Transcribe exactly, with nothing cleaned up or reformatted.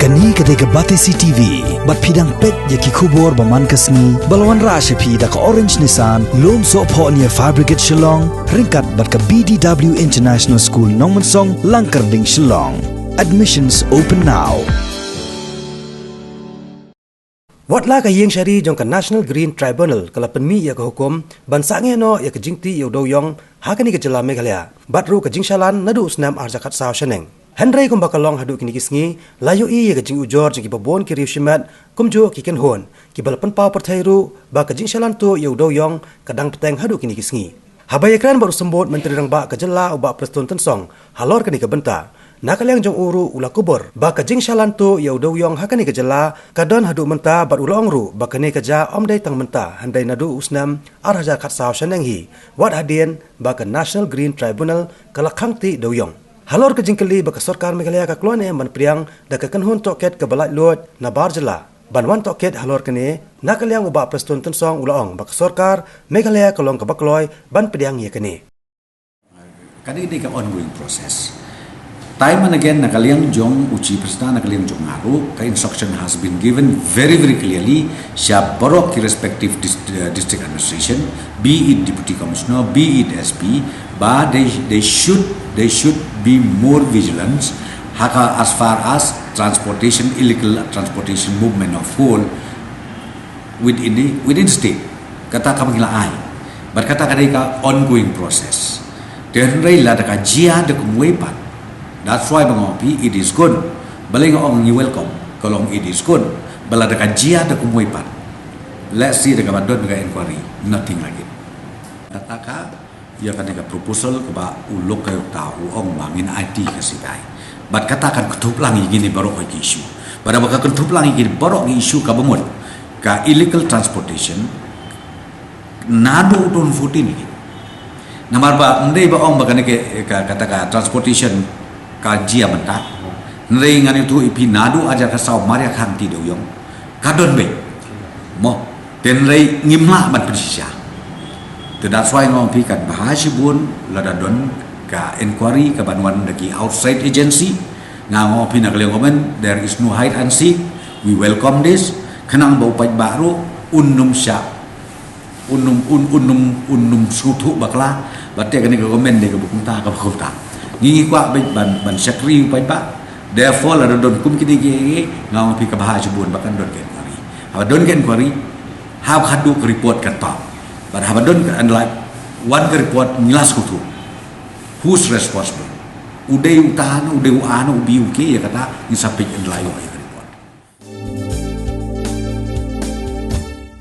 Kane ka dei ka Batesi T V, bad phi dang peit ïa ki khubor ba man ka sngi, ba la wanrah sha phi da ka Orange Nissan, Lumsohphoh near Fire Brigade Shillong, ryngkat bad ka B D W International School Nongmensong, Langkyrding, Shillong. Admissions open now. Wat la ka ïing shari jong ka National Green Tribunal ka la pynmih ïa ka hukum ban sangeh noh ïa ka jingtih ïa u dewïong ha kane ka jylla Meghalaya, bad ruh ka jingshalan naduh u snem ar hajar khatsaw shaneng. Hynrei kumba ka long haduh kine ki sngi, la ïohi ïa ka jingujor jong kiba bun ki riew shimet, kumjuh ki kynhun, kiba la pynpaw pyrthei ruh ba ka jingshalan tuh ïa u dewïong ka dang bteng haduh kine ki sngi. Haba ïakren bad u Symbud Myntri Rangbah ka jylla u Bah Prestone Tynsong halor kane ka bynta, na ka liang jong u ruh u la kubur ba ka jingshalan tuh ïa u dewïong ha kane ka jylla ka don haduh mynta, bad u la ong ruh ba kane ka jia ym dei tang mynta, hynrei naduh u snem ar hajar khatsaw shaneng hi, wat hadien ba ka National Green Tribunal ka la khang tih dewïong. Halor ka jingkylli ba ka sorkar Meghalaya ka kloi ne em ban pdiang da ka kynhun tohkit kaba laitluid na bar jylla ban wan tohkit halor kane, na ka liang u Bah Prestone Tynsong u la ong ba ka sorkar Meghalaya ka long kaba kloi ban pdiang ïa kane. Ka dei, dei ka ongoing process. Time and again, na ka liang jong u Chief Minister, na ka liang jong nga ruh, ka instruction has been given very, very clearly sha baroh ki respective dis-, uh, district administration, be it Deputy Commissioner, be it S P, ba they, they should, they should be more vigilant ha ka, as far as transportation, illegal transportation, movement of coal within the, within the state. Kata kaba ngi la ai. Bad kata ka dei ka ongoing process. Te hynrei lada ka jia da kumwei pat, that's why ba nga ong phi, it is good. Balei nga ong ngi welcome? Ka long it is good. Ba lada ka jia da kumwei pat, let's see, da kaba don ka inquiry, nothing like it. Kata ka ïa kane ka proposal kaba u Lokayukta u ong ba ngin aiti ka C B I. Bad kata kan kynthup lang ïa kine baroh ki issue. Bad haba ka kynthup lang ïa kine baroh ki issue kaba mut ka illegal transportation naduh two thousand fourteen ïa kine. Namar ba ym dei ba ong ba kane ka, ka, kata ka transportation ka jia mynta. Hynrei ngan ïathuh ïa phi, naduh ar hajar khatsaw mar ïa khang tih dewïong ka don beit. Mo, te hynrei ngim lah ban pynshisha. Te that's why nga ong phi kan bha shibun lada don ka inquiry kaban wan da ki outside agency. Nga ong phi na ka liang government, there is no hide and seek. We welcome this. Khnang ba u paidbah ruh un ym shah, un ym, un, un ym, un ym sngewthuh bakla ba te kane ka government dei kaba kumta, kaba kumta. Ngi, ngi kwah beit ban, ban shakri u paidbah. Therefore lada don kum kine ki, ki, nga ong phi ka bha shibun ba kan don ka inquiry. Haba don ka inquiry, haba khatduh ka report kan paw. Bad haba don ka, and like, wan ka report ngi la sngewthuh who's responsible. U dei uta ne, u dei u A ne, u B, u K, ïa kata ngin sa peit and like ïa kata.